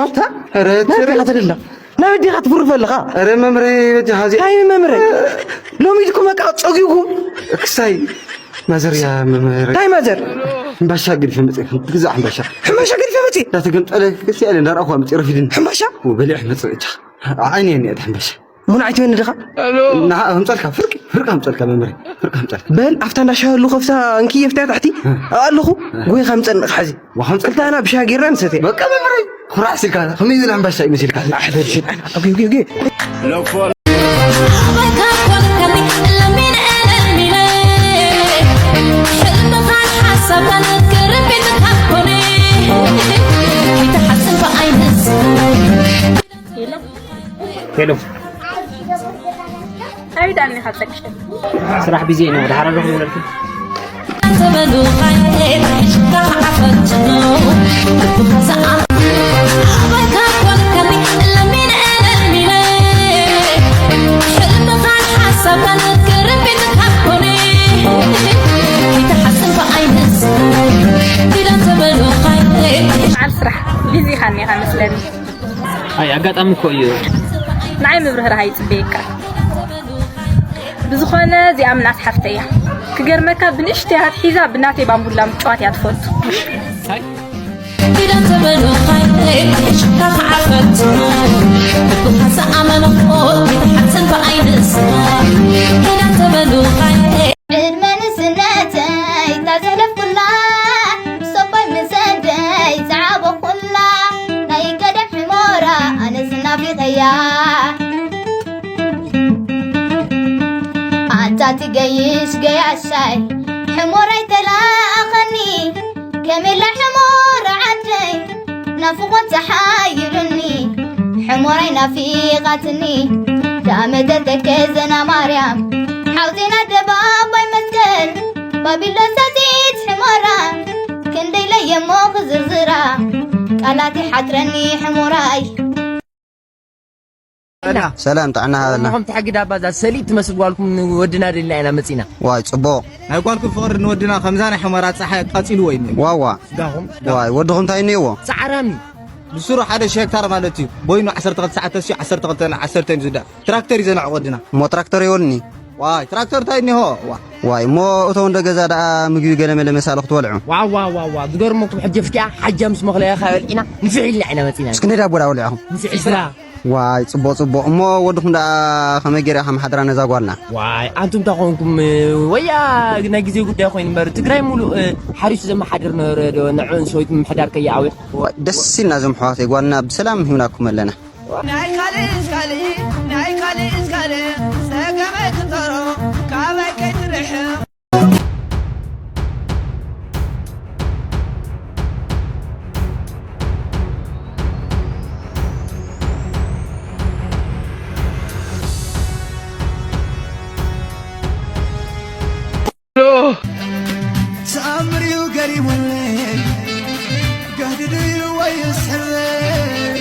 ኣታ ኧረ ናይ ትሪ- ዲኻ ትደላ ናይ ዲኻ ትፍርፍ ኣለኻ። ኧረ መምረ በጃ ሀዚ ታይ መምረ ሎሚ ኢልኩም በቃ ጸጊጉ ክሳይ ማዘር ያ መምረ ታይ ማዘር ሕምባሻ ግድፈ መጽእ ግዛዕ ሕምባሻ ሕምባሻ ግድፈ መጽእ እንዳተገምጠለ ክሲ ያለ እንዳራኹ መጽእ ረፊድን ሕምባሻ ወበሊዕ መጽእ እቻ ዓይኔ እኔ ሕምባሻ ቡን ኣይትበኒ ድኻ? ንዓ ኣምፀልካ ፍርቂ ፍርቂ ኣምፀልካ መምረ ፍርቂ ኣምፀልካ በል ኣብታ እንዳሻ ያሉ ከፍታ እንኪ የፍታ ታሕቲ ኣለኹ ጎይ ከምፀን ሐዚ ወኸምፀ ክልታና ብሻ ጌርና ንሰትያ በቃ መምረ ኩራሕ ሲልካ ከመይ ዝብል ሕምባሻ ይመስልካ ኣሕበልሽን ኦኬ ኦኬ ኦኬ ሄሎ ኣበይ ደኣ እኒኻ ጸግሸ? ስራሕ ቢዚ እየ፣ ድሓር ኣለኹ ይብለልኪ። በዓል ስራሕ ቢዚ ኢኻ እኒኻ መስለኒ። ኣይ ኣጋጣሚ እኮ እዩ። ንዓይ ምብርህራህ ይጽበየካ። ብዝኾነ እዚኣ ምናስ ሓፍተይ እያ። ክገርመካ ብንእሽተይ ኣትሒዛ ብናተይ ባምቡላ ምጭዋት እያ ትፈቱ። ዕድመ ንእስነተይ እታ ዘሕለፍኩላ ሰባይ ምስ ኣደይ ዝዓበኹላ ናይ ቀደም ሕሞራ ኣነስ ናፊቐያ ኣታ ትገይሽ ገያሻይ ሕሞራይ ተላኣኸኒ ከመላ ሕሞራ ዓደይ ናፍቖት ተሓይሉኒ ሕሞራይ ናፊቓትኒ ዳመተ ተከዘና ማርያም ሓውዜና ኣደባባይ መስቀል ባቢሎን ሳሲት ሕሞራ ክንደይ ለየሞ ክዝርዝራ ቃላት ይሓጽረኒ ሕሞራይ ሰላም ጥዕና ሃበልና። ከምቲ ሕጊ ዳባ እዛ ሰሊጥ ትመስል ጓልኩም ንወድና ደሊና ኢና መጺና። ዋይ ጽቡቕ። ናይ ጓልኩም ፍቕሪ ንወድና ከምዛ ናይ ሑመራ ጸሓይ ኣቃጺልዎ እዩ እኒኦ። ዋዋ። ስጋኹም። ዋይ ወድኹም እንታይ እኒኦዎ? ጻዕራም እዩ። ብስሩ ሓደ ሺህ ሄክታር ማለት እዩ። ቦይኑ ዓሰርተ ክልተ ሰዓት ተስዩ ዓሰርተ ክልተ ን ዓሰርተ እዩ ዝውዳእ። ትራክተር እዩ ዘንዕቕ ወድና። እሞ ትራክተር የወልኒ። ዋይ ትራክተር እንታይ እኒሆ? ዋ። ዋይ እሞ እቶ እንዶ ገዛ ደኣ ምግቢ ገለመለ መሳሉ ክትበልዑ። ዋዋዋዋ ዝገርመኩም ሕጂ ፍቲያ ሓጃ ምስ መኽለያ ካብ በልዒና ንፍዕ ኢልና ኢና መፂና። እስኪ ነዳ ቦዳ በልዑ። ንፍዕ ኢልና። ዋይ ጽቡቕ ጽቡቕ እሞ ወድኹም ደኣ ከመይ ገይራ ከም ሓድራ ነዛ ጓልና። ዋይ ኣንቱም እንታይ ኮንኩም ወያ ናይ ግዜ ጉዳይ ኮይኑ እምበር ትግራይ ሙሉእ ሓሪሱ ዘመሓድር ነበረ ዶ ንዕኡን ሰበይቱ ምምሕዳር ከየኣውያ። ደስ ኢልና እዞም ኣሕዋተይ ጓልና ብሰላም ሂብናኩም ኣለና። ናይ ካልእስ ካልእ ናይ ካልእስ ካልእ ጸገመ ክተሮ ካባይ ከይትርሕቕ። ተኣምር እዩ ገሪሙኒ ገድዱ እዩ ወይስ ሕልሚ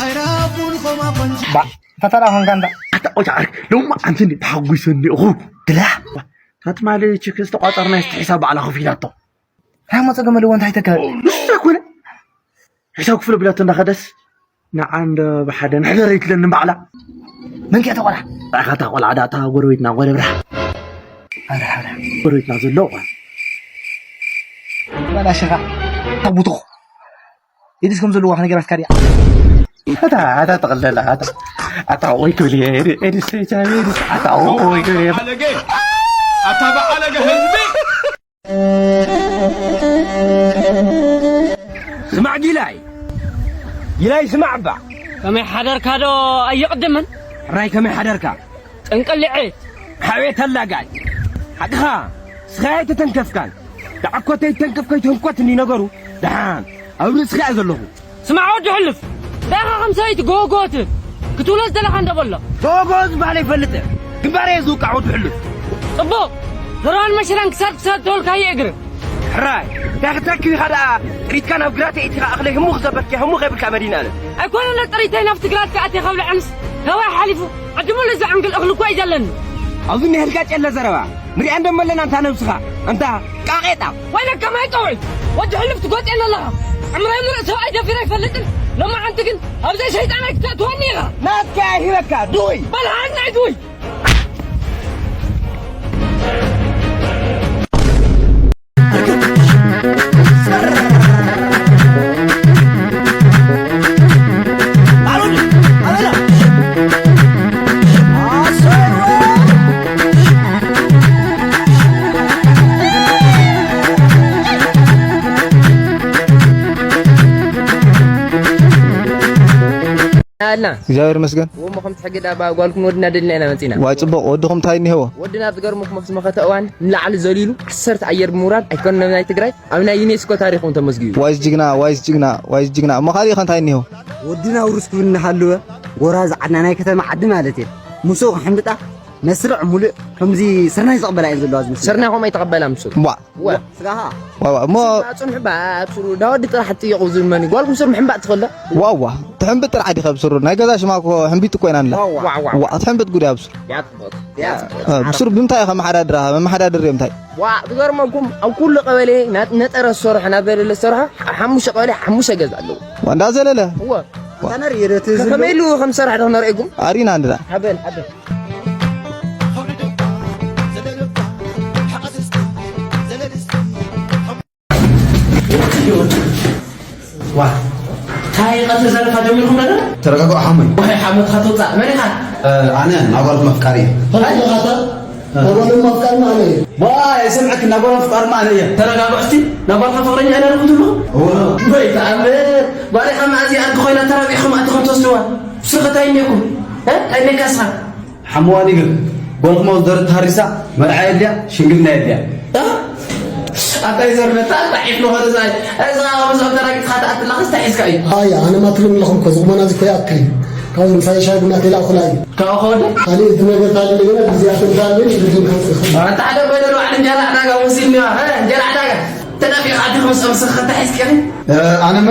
ኣይራኹን ኸማ ቆንጆ ባዕ እንታታ ደኣ ኾንካ እንዳ ኣታ ቆጫ ዓርክ ሎማ ዓንቲ እንዲ ተሓጒሰ እኒኦኹ ግላ እታ ትማሊ ችክ ዝተቋጸርና ይስቲ ሒሳብ ባዕላ ኸፊላቶ ራሞ ጸገም ኣለዎ እንታይ ተካ ንሱ ኣይኮነ ሒሳብ ክፍሎ ቢላቶ እንዳኸደስ ንዓ እንዶ ብሓደ ንሕደር ኣይትለንን ባዕላ መን ከ ተቆላ ኣኻ እታ ቆልዓ ዳኣ እታ ጎረቤትና ጓለ ብርሃ ኣረ ኣረ ጎረቤትና ዘሎ እኳ ባላ ሸኻ ተቡትኹ ኢድስ ከም ዘለዋ ከነገራትካ ድያ ኣታ ኣታ ተቐለላ ኣታ ኣታ ወይ ክብል እየ ኤድስ ኤች ኣይ ቪ ኤድስ ኣታ ወይ ክብል እየ ኣታ በዓለገ ህዝቢ ስማዕ ጊላይ ጊላይ ስማዕ እባ ከመይ ሓደርካ ዶ ኣይቕድምን ሕራይ ከመይ ሓደርካ ጥንቅልዒ ሓቤት ኣላጋይ ሓቅኻ ስኻ ኣይተተንከፍካን ደዓኮተይ ተንከፍ ከይትህንኮት እንዲ ነገሩ ደሓን ኣብ ርእስኻ እየ ዘለኹ ስማዕ ወዲ ሕሉፍ፣ ደኣኻ ከም ሰበይቲ ጎጎ ትብል ክትብሎ ዝደለኻ እንዶ በሎ። ጎጎ ዝበሃል ኣይፈልጥን፣ ግንባረይ እየ ዝውቃዕ ወዲ ሕሉፍ። ጽቡቕ፣ ዘረባን መሸራን ክሳድ ክሳድ ተበልካ ኣይእግርን። ሕራይ፣ እንታይ ክትረክብ ኢኻ ደኣ ጥሪትካ ናብ ግራት የእቲኻ እኽለይ ህሙኽ ዘበልኪ ህሙኽ የብልካ መዲናለ። ኣይኮነን ጥሪተይ ናብቲ ግራት ክኣትየ ከብልዐንስ ናባይ ሓሊፉ ዕድሙሉ ዘዕንግል እኽሊ እኮ እዩ ዘለኒ። ኣብዚ እኒሀልካ ጨለ ዘረባ ንሪኣ እንደመለና እንታ ነብስኻ እንታ ቃቄጣ። ወይለካ ማይ ቀውዒ ወዲ ሕሉፍ ትጎጤና ኣለኻ። ዕምራይ ምሉእ ሰብኣይ ደፊረ ኣይፈልጥን። ሎማዓንቲ ግን ኣብዘይ ሰይጣን ኣይክተእትወኒ ኢኻ። ናትካ ይሂበካ፣ ድውይ። በል ሓዝ ናይ ድውይ። ኣልና እግዚኣብሔር ይመስገን። እሞ ከም ትሕግድ ኣባ ጓልኩም ወድና ደልና ኢና መጺና። ዋይ ጽቡቕ፣ ወድኹም እንታይ እኒሄዎ? ወድና ኣብ ዝገርመኩም ኣብዚ መኸተ እዋን ንላዕሊ ዘሊሉ ዓሰርተ ኣየር ብምውራድ ኣይኮነን ናይ ትግራይ ኣብ ናይ ዩኔስኮ ታሪኽ እውን ተመዝጊቡ። ዋይስ ጅግና፣ ዋይስ ጅግና፣ ዋይስ ጅግና። እሞ ካሊእ ኸ እንታይ እኒሄዎ? ወድና ውሩስ ክብል እናሃለወ ጎራዝ ዓድና ናይ ከተማ ዓዲ ማለት እየ። ምስኡ ክሕምብጣ መስርዕ ሙሉእ ከምዚ ስርናይ ዝቕበላ እየን ዘለዋ ዝመስል። ስርናይ ከምኡ ኣይተቐበላ ምስኡ። ዋ። ዋ። ስጋኻ። ዋ፣ ዋ፣ እሞ ኣጽንሑ ባ ኣብስሩ። ዳ ወዲ ጥራሕ ትጥየቑ ዝብል መን እዩ? ጓልኩም ስር ምሕምባጥ ትኽእል ዶ? ዋ፣ ዋ። ትሕምብጥ ጥራሕ ዲኻ ኣብስሩ? ናይ ገዛ ሽማ እኮ ሕምቢጥ እኮ ኢና ንብላ። ዋ፣ ዋ። ዋ፣ ትሕምብጥ ጉዳይ ኣብስሩ። ያጽብቕ። ያጽብቕ። እ፣ ብስሩ ብምንታይ ኢኻ መሓዳድራ? መመሓዳድሪ እንታይ? ዋ፣ ዝገርመኩም ኣብ ኩሉ ቀበሌ ና-፣ ነጠረ ዝሰርሖ፣ ናብ ዘለለ ዝሰርሖ፣ ኣብ ሓሙሽተ ቀበሌ ሓሙሽተ ገዛ ኣለዎ። ዋ፣ እንዳዘለለ? እወ። ኣታ ነርኢ የደ እቲ ዝብሎ ከመይ ኢሉ ከም ዝሰርሕ ዶ ክነርእየኩም? ኣሪና እንድና። ሓበን፣ ሓበን። ዋ፣ ታይ ቀትሪ ዘረፋ ጀሚርኩም ነበር? ተረጋግኦ ሓሞይ። ወይ ሓሞትካ ትውጻእ። መን ኢኻ? እ፣ ኣነ ናጓልኩም ኣፍቃሪ እየ። ተረጋጋታ። ናጓልኩም ኣፍቃሪ ኣነ እየ። ዋ፣ የሰምዐክ፣ ናጓል ኣፍቃሪ ኣነ እየ። ተረጋግኦ እስቲ። ናጓልካ ፍቅረኛ ኢና ንኹን ትብሉ? እወ። ወይ ተኣምር። ጓል ኢኻ መኣዚ ኣድጊ ኮይና ተራቢዕኩም ኣትኹም ትወስድዋ። ብስርኸ ታይ እኒአኩም? እ? ታይ እኒአካ እስኻ? ሓመዋኒ ግን ጓልኩም ዝደረት ሃሪሳ መርዓ የድልያ፣ ሽምግልና የድልያ። እ? ኣታይ ዘርነታ፣ ኣታ ዒፍ ንኸደ ዝኣይ። እዛ ኣብዚ ኣብ ተራጊጥካ ትኣትላኸስ እንታይ ሒዝካ እዩ? ኣይ፣ ኣነ ማትልም ኣለኹም እኮ፣ ዝቑመና እዚ እኮ ይኣክል እዩ። ካብዚ ምሳይ ሻይ ቡና ከይላእኹላ እዩ። ካብኡ ከወደ? ካልእ እቲ ነገር ታለ እንደገና ብዚኣ ተንታለ ይብድን ከንጽእ። ኣታ ሓደ በደል ዋዕል እንጀራ ዕዳጋ ወሲድኒዋ። እ፣ እንጀራ ዕዳጋ። ተናፊኻ ኣቲ ክምጽእ ምስኻ እንታይ ሒዝካ ኢኺ? እ፣ ኣነማ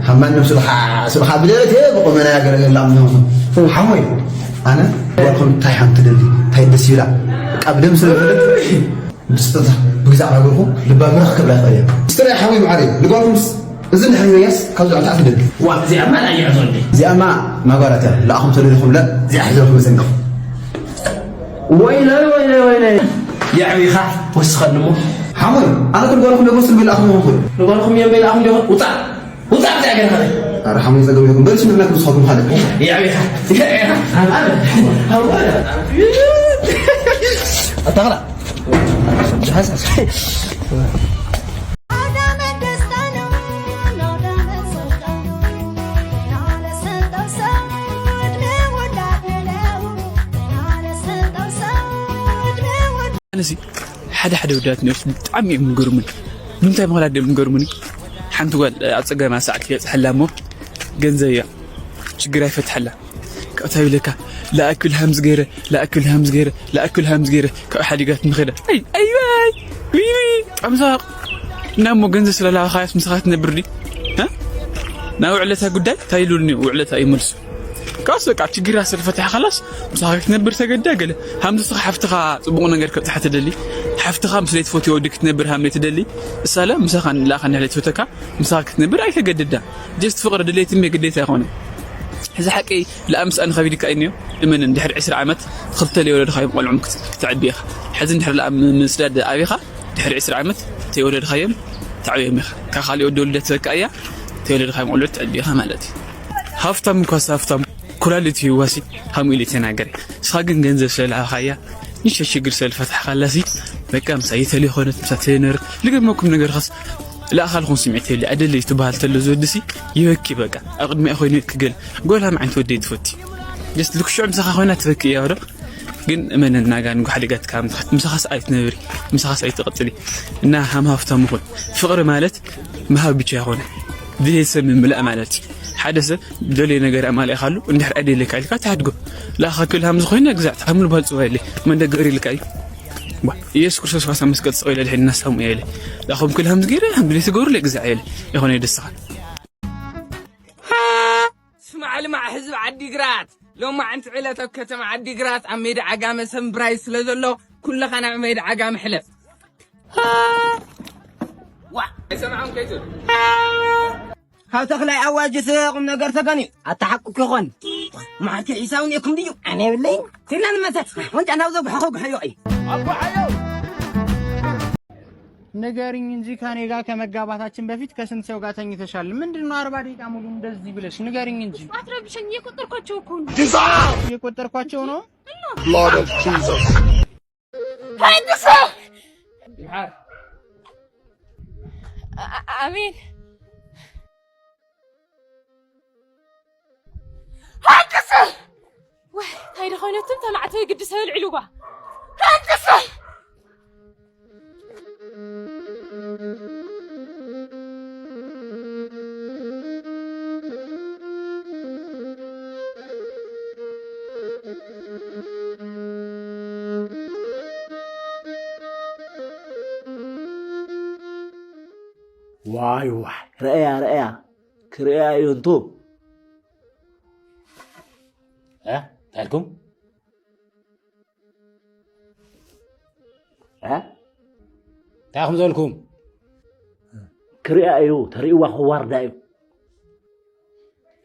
ሓማን ነብሱ ድኻ፣ እሱ ድኻ ብደረት እየ ብቑመና ያገረገላ ምንሆኑ። ሓሞይ፣ ኣነ ጓልኩም እንታይ ሓንቲ ደሊ፣ እንታይ ደስ ይብላ። በቃ ብደም ስለ ፈለጥ፣ ብስጠታ፣ ብግዛዕ ናገርኩ፣ ልባ ብራኽ ክብላ ይኽእል እያ። ስትራይ ሓሞይ መዓረይ፣ ንጓልኩምስ፣ እዚ እንድሕር ይበያስ፣ ካብ ዝዕልታ ትደሊ። ዋ፣ እዚኣማ ናይ ይዕዞ እንዴ? እዚኣማ ናጓራት እያ፣ ለኣኹም ተደሊኹም ለ፣ እዚኣ ሕዘልኩም መሰንኩም። ወይለይ፣ ወይለይ፣ ወይለይ። የዕቢኻ፣ ወስኸኒ እሞ። ሓሞይ፣ ኣነ ክንበልኹም ደጎስ ንበልኣኹም ይኹን። ንበልኹም እዮም በልኣኹም ዲኹም? ውጻእ! ውጻእ ብዛዕባ ገርኻ። ኣረ ሓሞይ ጸገም የኹም። በልሱ ንሕና ክንስኸኩም ካልእ። የዕቢኻ፣ የዕቢኻ። ኣታኽላ። ዝሓሳስ። ኣነሲ ሓደ ሓደ ወዳት ነብስ ብጣዕሚ እዮም ዝገርሙኒ። ንምንታይ ምኽንያት ድዮም ዝገርሙኒ? ሓንቲ ጓል ኣብ ጸገማ ሰዓት ይበጽሐላ እሞ ገንዘብ እያ ሽግር ኣይፈትሐላ። ካብታ ይብለካ ለኣክል ሃምዝ ገይረ፣ ለኣክል ሃምዝ ገይረ፣ ለኣክል ሃምዝ ገይረ ካብ ሓዲጋት ንኸዳ። ኣይ፣ ኣይ፣ ኣይ፣ ዊኒ፣ ኣምሳቕ። እና እሞ ገንዘብ ስለላኻያስ ምሳኻ ትነብር ድዩ? እ? ናይ ውዕለታ ጉዳይ እንታይ ኢሉኒ ውዕለታ ይመልሱ። ካስ በቃ ችግር ስለፈታሕ ኻላስ ምሳኻ ክትነብር ተገዳ ገለ። ሃምዚ ስኻ ሓፍትኻ ጽቡቕ ነገር ከብጽሓ ትደሊ። ሓፍትኻ ምስ ለይትፈትዮ ወዲ ክትነብር ሃም ለይትደሊ። እሳለ ምሳኻ ንላኻ ንሕለ ትፈተካ ምሳኻ ክትነብር ኣይተገድዳ። ጀስት ፍቕሪ ድሌት እምበር ግዴታ ኣይኮነ። እዚ ሓቂ ለኣምስ ኣነ ከቢድካ እዩ። እመን ድሕሪ ዕስራ ዓመት ክልተ ለይወለድኻዮም ቆልዑም ክት-፣ ክትዕቢ ኢኻ። ሕዚ እንድሕር ለኣ ም-፣ ምስዳድ ኣቢኻ ድሕሪ ዕስራ ዓመት ተይወለድኻዮም ተዕብዮም ኢኻ። ካብ ካልእ ወዲ ወልደ ትበካ እያ ተይወለድኻዮም ቆልዑ ትዕቢ ኢኻ ማለት እዩ። ሃፍታም እኳስ ሃፍታም ኩላሊት እዩ ዋሲ ሃሙ ኢሉ ተናገረ። ንስኻ ግን ገንዘብ ስለልሃብኻያ ንሸ ሽግር ስለልፈታሕካላሲ በቃ ምሳ ይተል ይኾነት ምሳ ተይነር ልገመኩም ነገር ኸስ ለኣኻልኹም ስምዒት የብሊ ኣደለይ ትበሃል ተሎ ዝወድሲ ይበኪ በቃ ኣብ ቅድሚኣ ኮይኑ ክገል ጎላ መዓይነት ወደይ ትፈቲ ጀስት ልክሽዑ ምሳኻ ኮይና ትበኪ እያ ወዶ ግን እመነን ናጋ ንጉ ሓደጋትካ ምሳኻስ ኣይትነብሪ ምሳኻስ ኣይትቐጽሊ እና ሃም ሃፍታም ኹን ፍቕሪ ማለት ምሃብ ብቻ ይኾነ ድሌት ሰብ ምምላእ ማለት እዩ ሓደ ሰብ ደልዮ ነገር ኣማሊእካሉ እንድሕር ኣደልካ ኢልካ ትሓድጎ ለኣኻ ክል ሃም ዝኾይነ ግዛዕ ሃምሉ ባልጽዋ የለ መንደገር ኢልካ እዩ ዋ፣ ኢየሱስ ክርስቶስ ዋሳ መስቀል ተሰቒሉ ኣድሒንና ሳሙኤል። ለኣኹም ክል ሃምዚ ገይረ፣ ሃምዚ ትገብሩ ለግዛዕ የለ። ይኾነ ደስኻ። ስማዕ ልማዕ ህዝቢ ዓዲግራት፣ ሎማዓንቲ ዕለት ኣብ ከተማ ዓዲግራት ኣብ ሜዳ ዓጋመ ሰንብራይ ስለ ዘሎ፣ ኩልኻ ናብ ሜዳ ዓጋመ ሕለፍ። ዋ፣ ኣይሰምዓን ከይትብል። ካብ ተኽላይ ኣዋጅ እቲ ቁም ነገር ተገንዩ። ኣታ ሓቁ ክኾን። መዓልቲ ሒሳብ እኒኦኩም ድዩ? ኣነ የብለይን። ፊንላንድ መተ። ወንጫ ናብ ዘጉሐኹ ጉሐዮ እዩ። ኣጉሐዮ። ንገሪኝ እንጂ ከኔ ጋር ከመጋባታችን በፊት ከስንት ሰው ጋር ተኝተሻል? ምንድን ነው አርባ ደቂቃ ሙሉ እንደዚህ ብለሽ? ንገሪኝ እንጂ። አትረብሸኝ፣ እየቆጠርኳቸው እኮ ነው። እየቆጠርኳቸው ነው? Blood of Jesus. ሃንድሰ! ይምሓር። አ-፣ አ-፣ ኣሜን። ሃንድሰ! ወይ፣ እንታይ ዶ ኮይነትም ተላዕተይ ግዲ ሰብ ልዕልዋ። ሃንድሰ! ዋይ ዋይ፣ ረኣያ፣ ረኣያ፣ ክርእያ እዩ እንቱ። እ? እንታይ ኢልኩም? እ? እንታይ ኢኹም ዘልኩም? ክርእያ እዩ፣ ተርእይዋ ክዋርዳ እዩ።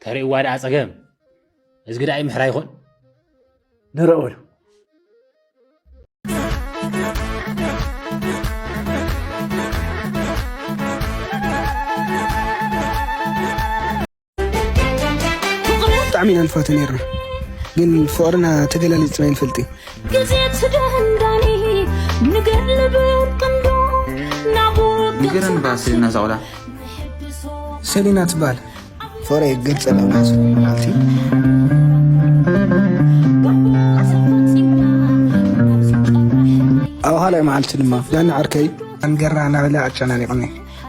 ተርእይዋ ደኣ ጸገም። እዝጊ ደኣ ይምሕራ ይኾን? ንረኣሉ። ብጣዕሚ ኢና ንፈቱ ነይርና፣ ግን ፍቕርና ተገላሊጽና ኣይንፈልጥን። ግዜ ትደንዳኒ ንገር ልብል ቅንዶ ናቡ ንገረን እባ ሰሊና እዛ ቆልዓ። ሰሊና ትበሃል። ፍቕረይ ክገልጸላ ብሓንሳብ መዓልቲ። ኣብ ካልኣይ መዓልቲ ድማ ዳኒ ዓርከይ ኣንገራ እናበለ ኣጨናኒቑኒ።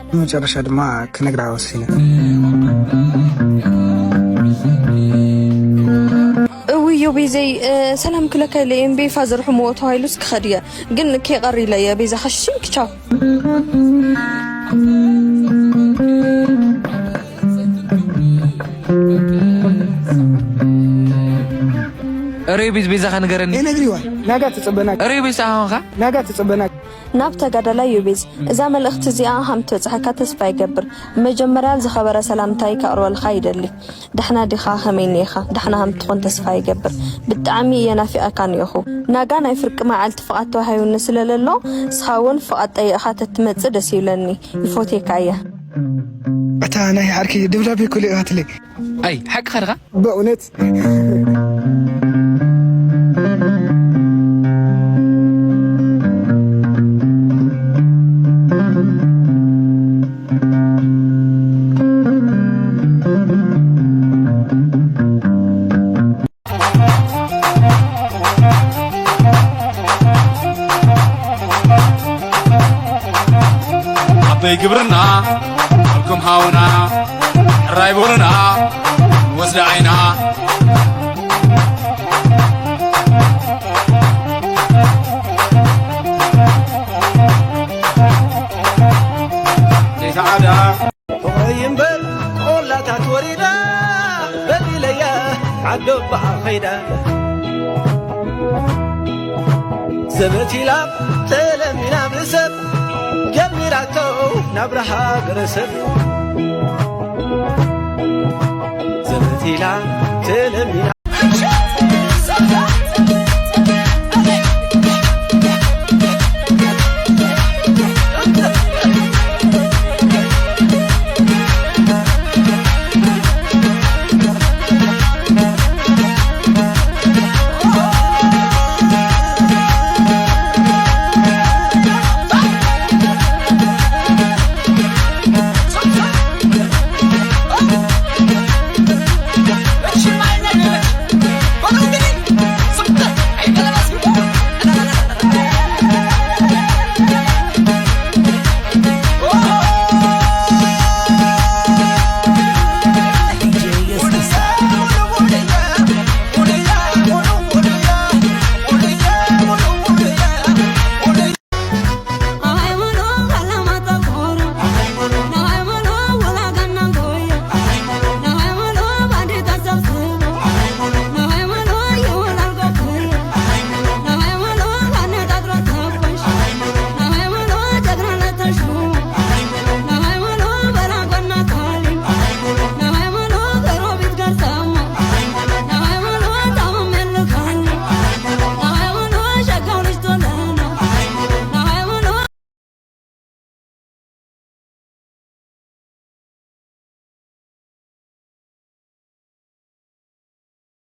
ብመጨረሻ ድማ ክነግራ ወሲነ። እውይ ዮቤዘይ፣ እ፣ ሰላም ክለካ ኢለ እየ እምበይ ፋዘር ሕምዎ ተባሂሉስ ክኸድ እየ። ግን ከይቐሪ ኢለ እየ ቤዛ ኸሽንክ ቻው። እረ ቤዝ ቤዛኻ ንገረኒ። እነግሪዋ ናጋ ትጽበና። እረ ቤዝ ኣኻኻ ናጋ ትጽበና። ናብ ተጋዳላይ ዮቤዝ፣ እዛ መልእኽቲ እዚኣ ሃም ትበጽሐካ ተስፋ ይገብር። ብመጀመርያ ዝኸበረ ሰላምታይ ከቕርበልካ ይደሊ። ደሕና ዲኻ? ከመይ እኒኤኻ? ደሕና ሃም ትኾን ተስፋ ይገብር። ብጣዕሚ እየ ናፊቐካ እኒኤኹ። ናጋ ናይ ፍርቂ መዓልቲ ፍቓድ ተዋሂቡኒ ስለ ለሎ፣ ንስኻ እውን ፍቓድ ጠይቕኻ ተትመጽእ ደስ ይብለኒ። ይፎትየካ እየ። እታ ናይ ዓርኪ ደብዳቤ እኮ ልኢኻትለይ። ኣይ፣ ሓቅኻ ድኻ? በእውነት። ኣበይ ግብርና ኣልኩም ሃውና፣ ሕራይ በሉና ወስደ ዓይና። ዘይተዓዳ ፍቕረይ እምበር ቆላታት ወሪዳ፣ በዲለያ ዓዶ በኣ ኸይዳ። ዘበት ኢላ ተለሚና ብሰብ፣ ጀሚራቶ ናብራ ሃገረሰብ። ዘበት ኢላ ተለሚና